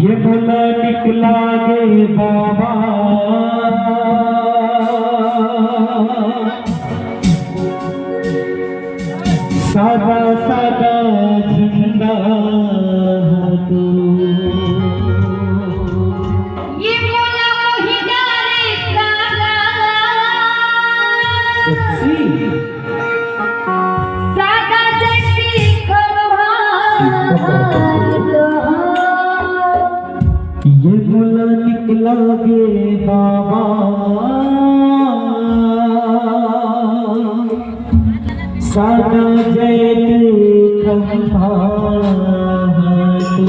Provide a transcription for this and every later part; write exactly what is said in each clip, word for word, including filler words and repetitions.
ये मोला निकला गे बाबा, सादा सादा झंडा तो। ये मोला मोहिना रे कागा। सच्ची? सादा जैसी खम्भा तो। ये मोला निकला गे बाबा, सादा जैसी खम्भा तो।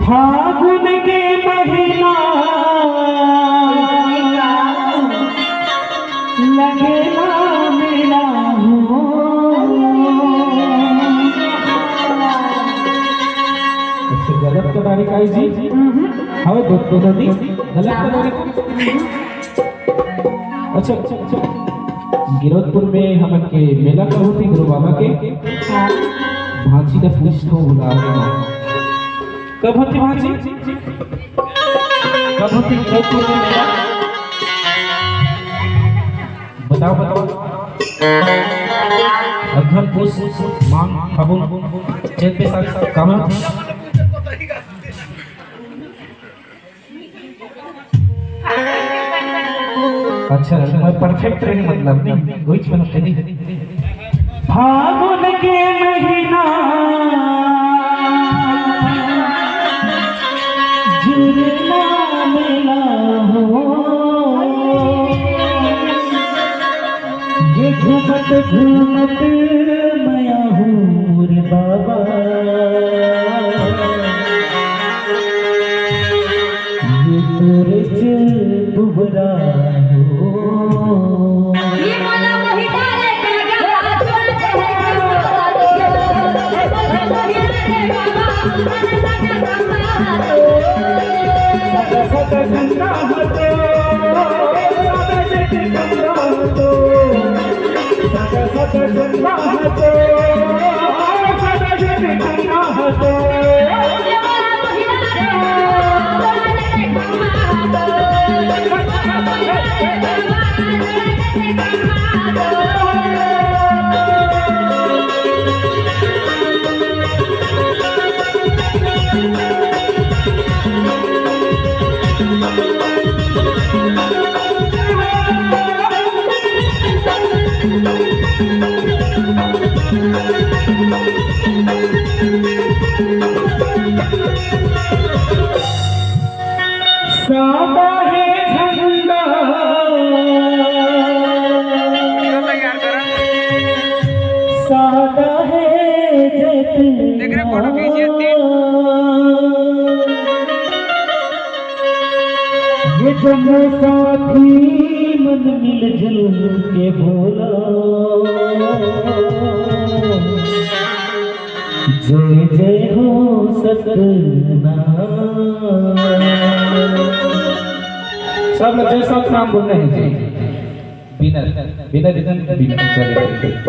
फागुन के महीना लगेला मेला हो। अच्छा, गलत तो डारी काई जी? हवे दो, दो, दो, नहीं? गलत तो डारी। अच्छा, अच्छा, अच्छा। गिरौदपुर में हमन के मेला का होती गुरु बाबा के। हाँ। भांची का पूछ तो बुला लेना। कब होती भांची? कब होती गिरौदपुर में मेला? बताओ, बताओ। अगहन, पूस, माघ, फागुन, चैत, बैसाख, कामा। अच्छा, मैं परफेक्ट रही, मतलब, नहीं, वही चीज बनते नहीं। फागुन के महीना जुड़ना मिला हो, ये घूमत घूमत मैं आहूँ रे बाबा। ये तोरे चुलबुबरा हो। ये मोला मोहिना रे कागा, छोड़ दे रे बाबा। सदा सदा झंडा हो तो, सदा जय झंडा हो तो। सादा हे झंडा, सादा हे झंडा। देख रहे फोटो खींचिए, तीन। ये जम्मो साथी मन मिलजुल के बोला, जय जय हो सतनाम। सब लोग जय सतनाम बोलना है जी। बिना, बिना रिदम के बिना, चलिए।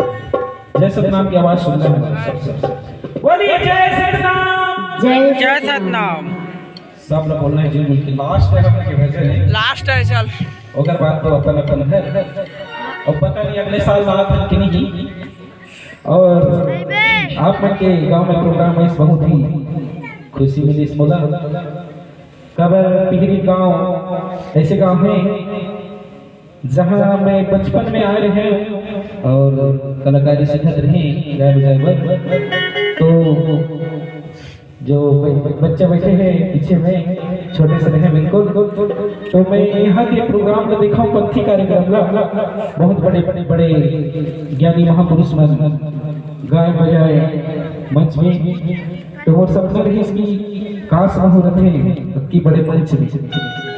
जय सतनाम की आवाज सुनना है सबसे। बोलिए जय सतनाम। जय जय सतनाम। सब लोग बोलना है जी, मिलके लास्ट है हमन के भजन है। लास्ट है, चल। ओकर बाद तो अपन अपन घर। अब पता नहीं अगले साल बात है कि नहीं। और आप मन के गांव में प्रोग्राम है, बहुत ही खुशी मिली इस मोला। काबर पिहरी गांव ऐसे गांव है जहां मैं बचपन में आए रहे और कलाकारी सीखत रहे गाय बजाए बर। तो जो ब-, बच्चे बैठे हैं पीछे में, छोटे से रहे बिल्कुल, तो मैं यहाँ के प्रोग्राम को देखा हूँ, पंथी कार्यक्रम ला, बहुत बड़े बड़े बड़े ज्ञानी महापुरुष मन गाय बजाए मंच में। तो मोर सपना रहिस कि काश महू रथे अक्की बड़े मंच में।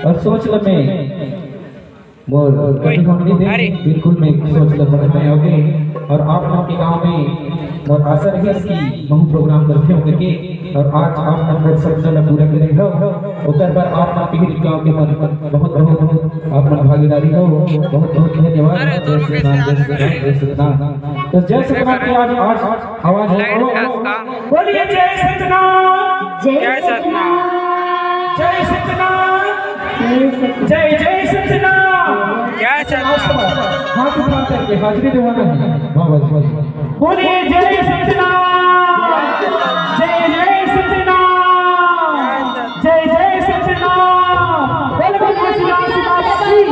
और सोच ल मैं मोर कभी होने नहीं दे, बिल्कुल मैं सोच ल बड़े में होगे। और आप लोग के गांव में मोर आशा रहिस कि महू प्रोग्राम करथे होगे के। और आज आप मन मोर सपना ल पूरा करे हो, ओकर बर आप मन पिहरी गांव के मन बहुत बहुत आप मन भागीदारी हो, बहुत बहुत धन्यवाद। जय सतनाम, जय सतनाम, जय सतनाम। तो जय सतनाम की आज, आज आवाज लाइट हो। का बोलिए जय सतनाम। जय जय सतनाम। सतनाम। जय सतनाम। जय सतनाम। जय जय सतनाम। जय सतनाम। हाथ उठा करके हाजिरी दिवाना है बाबा जी। बोलिए जय सतनाम। जय जय सतनाम। जय जय सतनाम। बोल बोल शिवा शिवा की।